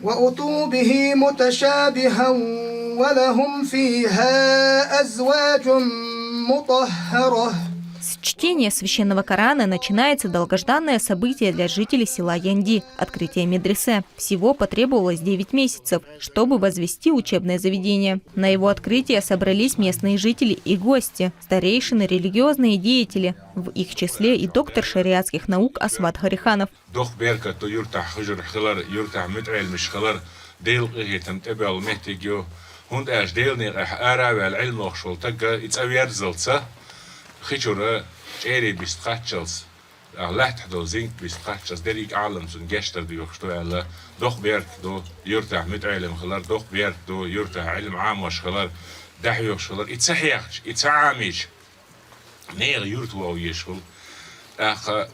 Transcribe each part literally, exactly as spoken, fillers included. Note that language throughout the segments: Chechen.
وأتوا به متشابها ولهم فيها أزواج مطهرة. С чтения священного Корана начинается долгожданное событие для жителей села Янди — открытие медресе. Всего потребовалось девять месяцев, чтобы возвести учебное заведение. На его открытие собрались местные жители и гости, старейшины, религиозные деятели, в их числе и доктор шариатских наук Асвад Хариханов. Доккха беркат ду юртахь хьуьжар хилар, юртахь мутаӀеллимаш хилар, Делан къинхетам тӀебоьлла меттиг ю. ХӀунда аьлча Делан некъахь ара а ваьлла Ӏилма лохуш волу таг, и цӀа верззалц, хи чуьра чӀерий биста кхаччалц, а, лаьттахь долу зинк биста кхаччалц дерриг а Ӏалам цунна гечдар доьхуш ду аьлла, доккха беркат ду юртахь мутаӀеллим хилар, доккха беркат ду юртахь Ӏилма Ӏамош хилар, дӀахьоьхуш хилар. И ца хьехча, и ца Ӏамийча, нехан юрта вогӀу езаш хуьлу. ТӀаккха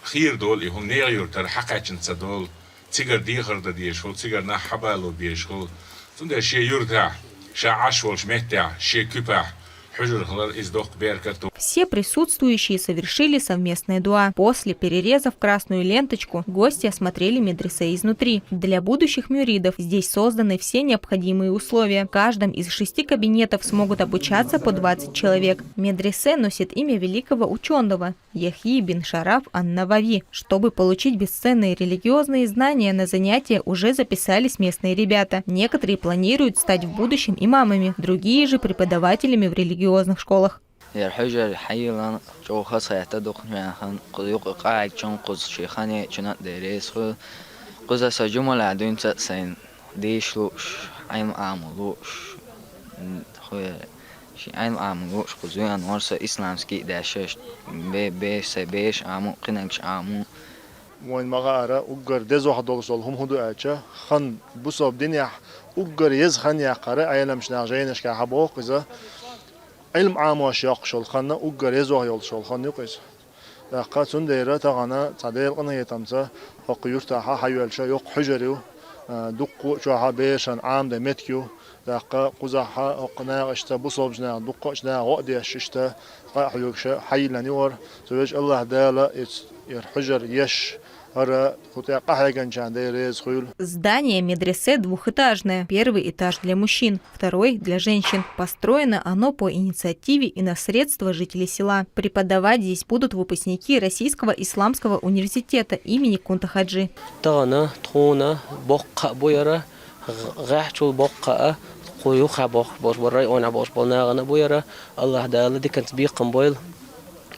хийра долу и хӀума, нехан юьртара хьакхаьчна ца долу, цигара дехар дан дезаш хуьлу, цигара нах хьабало безаш хуьлу. Цундела шен юьртахь, ша Ӏаш волчу меттехь, шен куьпахь хьуьжар хилар, иза доккха беркат ду. Все присутствующие совершили совместное дуа. После перерезав красную ленточку, гости осмотрели медресе изнутри. Для будущих мюридов здесь созданы все необходимые условия. В каждом из шести кабинетов смогут обучаться по двадцать человек. Медресе носит имя великого ученого Яхьи бин Шараф ан-Навави. Чтобы получить бесценные религиозные знания, на занятия уже записались местные ребята. Некоторые планируют стать в будущем имамами, другие же преподавателями в религиозных школах. Яра хьуьжар хьайиллина чӀогӀа хазахетта дукха механа, кхуза юкъа къагӀигчун, кхуза шен хан яйчунна а Дела реза хуьлда. Кхуза сан жумалехь дуьйна ца сайна дийша лууш, Ӏилма Ӏамо лууш, м, хуьлда. Шен Ӏилма Ӏамо лууш кхуза веана вара со, исламский а дешаш, бе-, бе-, сайн бешаш Ӏамо, кхинагаш Ӏамо. Вайн ма хаара, уггар дезох долуш долу хӀума хӀун ду аьлча, хан бусалба динехь уггар еза хан яккхара, Ӏеламчу наха жайнашкахь боху иза, Ӏилма Ӏамош йоккхуш йолу хан уггар езох йолуш йолу хан ю-кх иза. ТӀаккха цундела тахана цхьа Делан къинхетамца хӀокху юьртахь хьайоьллуш йоккха хьуьжар ю, а, дуккха а чохь берашна Ӏамадан меттиг ю. ТӀаккха кхузахь хӀокху накъашца, бусалбачу наха, дуккхачу наха гӀо а деш, иштта къа а хьоьгуш хьайиллина ю хӀара. Цу Везачу АллахӀ Дала иза, хӀара хьуьжар еш, хӀара кху тӀе къахьегначарна Дела реза хуьлда. Здание медресе двухэтажное. Первый этаж для мужчин, второй для женщин. Построено оно по инициативе и на средства жителей села. Преподавать здесь будут выпускники Российского исламского университета имени Кунта-Хаджи. Тахана тхуна боккха а бу яра, гӀ-, гӀехьчул боккха а, кху юххе бохуш болуш бара, районехь болуш болу нахана а бу яра. АллахӀ Дала диканца бекхам бойла.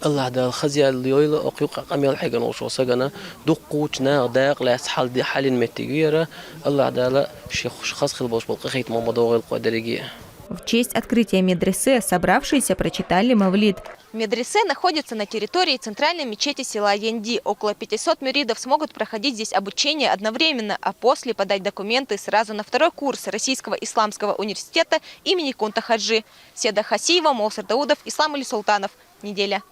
АллахӀ Дала хазъял йойла, окху юкъа къамел хьегна волуш волу сагана, дуккхачу наха дакъа лаьцна хьал-, хьалин меттиг ю яра. АллахӀ Дала шен хаза хила болуш болу къинхетам ма догӀийла кху дерриге а. В честь открытия медресе собравшиеся прочитали мавлид. Медресе находится на территории центральной мечети села Янди. Около пятисот мюридов смогут проходить здесь обучение одновременно, а после подать документы сразу на второй курс Российского исламского университета имени Кунта-Хаджи. Седа Хасиева, Мовсар Даудов, Ислам Алисултанов. Неделя.